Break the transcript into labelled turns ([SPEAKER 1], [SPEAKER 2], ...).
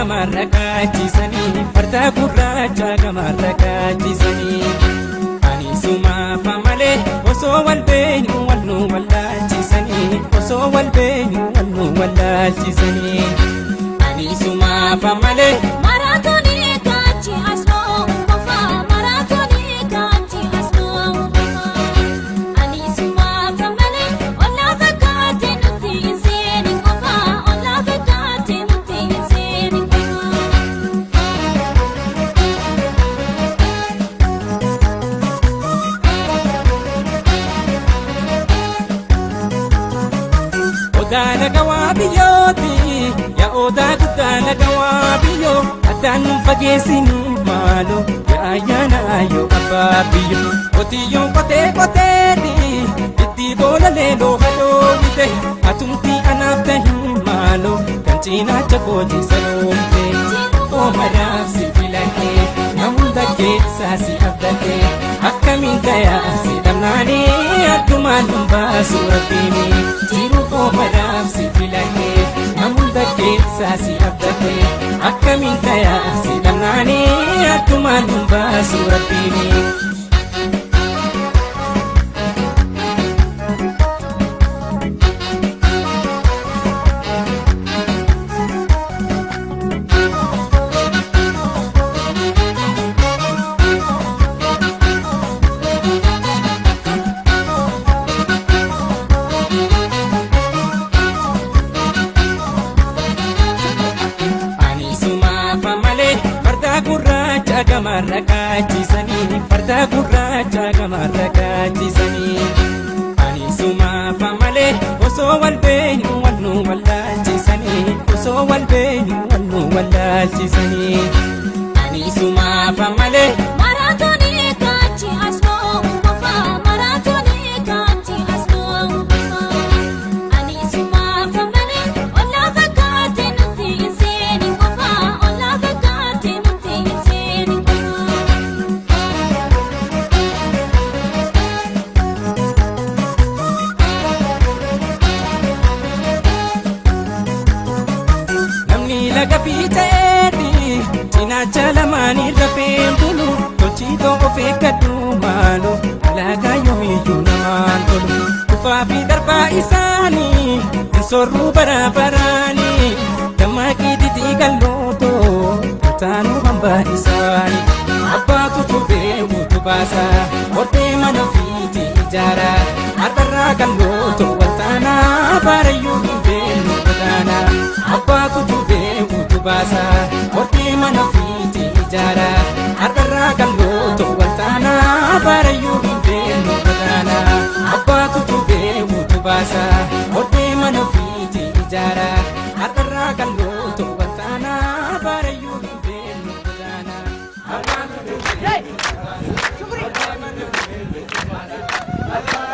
[SPEAKER 1] Gamarra kaachisanii, farda gurraacha gamarra kaachisanii. Ani sumaafa malee osoo wal beenyu wal nu wallaalchisanii, osoo wal beenyu wal nu wallaalchisanii. Ani sumaafa malee.
[SPEAKER 2] Maraatoonii kaanchi asnoo qofaa, maraatoonii kaanchi asnoo qofaa. Ani sumaafa malee ollaa fakkaate nuti hin seeni qofaa, ollaa fakkaate nuti hin seeni qofaa.
[SPEAKER 1] Odaa lagawaa biyyooti, yaa odaa guddaa lagawaa biyyoo, addaan nun fageessinii maaloo, yaa ayyaana ayyoo abbaa biyyoo. Qotiyyoon qotee qoteeti, itti goolalee looha dhoowwite, atumtii anaaf tahii maaloo, kan cinaacha kooti saloomte. Oomanaaf si filadhee, na hunda keessaa si abdadhee, akkamiin tayaa si dhabnaanii, addumaan nun baasu rabbiini. Jiru oomanaaf si filadhee, na hunda keessaa si abdadhee, akkamiin tayaa si dhabnaanii, addumaan nun baasu rabbiini. Ani sumaafa malee farda gurraacha gamarra kaachisanii, farda gurraacha gamarra kaachisanii. Ani sumaafa malee osoo wal beenyu wal nu wallaalchisanii, osoo wal beenyu wal nu wallaalchisanii. Ani sumaafa malee.
[SPEAKER 2] Maraatoonii kaanchi asnoo qofaa, maraatoonii kaanchi asnoo qofaa. Ani sumaafa malee ollaa fakkaate nuti hin seeni qofaa, ollaa fakkaate nuti hin seeni qofaa.
[SPEAKER 1] Namni laga fiixeeti cinaacha lamaanii rafeen bulu, tolchiitoo of eeggadhu maaloo, alaagaa yoomiyyuu namaan tolu. Kufaa fi darbaa isaanii hin soorruu bara baraanii, dammaqii didii qallootoo taanuu hambaa isaanii. Abbaatu tubee utubaasa hortee mana ofiitii ijaara, har'arraa qallootoo waltaanaa baarayyuu hin beeknu godaana. Abbaatu tubee utubaasa hortee mana ofiitii ijaara, har'arraa qallootoo waltaanaa baarayyuu hin beeknu godaana. Abbaatu tubee utubaasa hortee mana ofiitii ijaara, har'arraa qallootoo waltaanaa baarayyuu hin beeknu godaana. Abbaatu tubee utubaasa hortee mana ofiitii ijaara.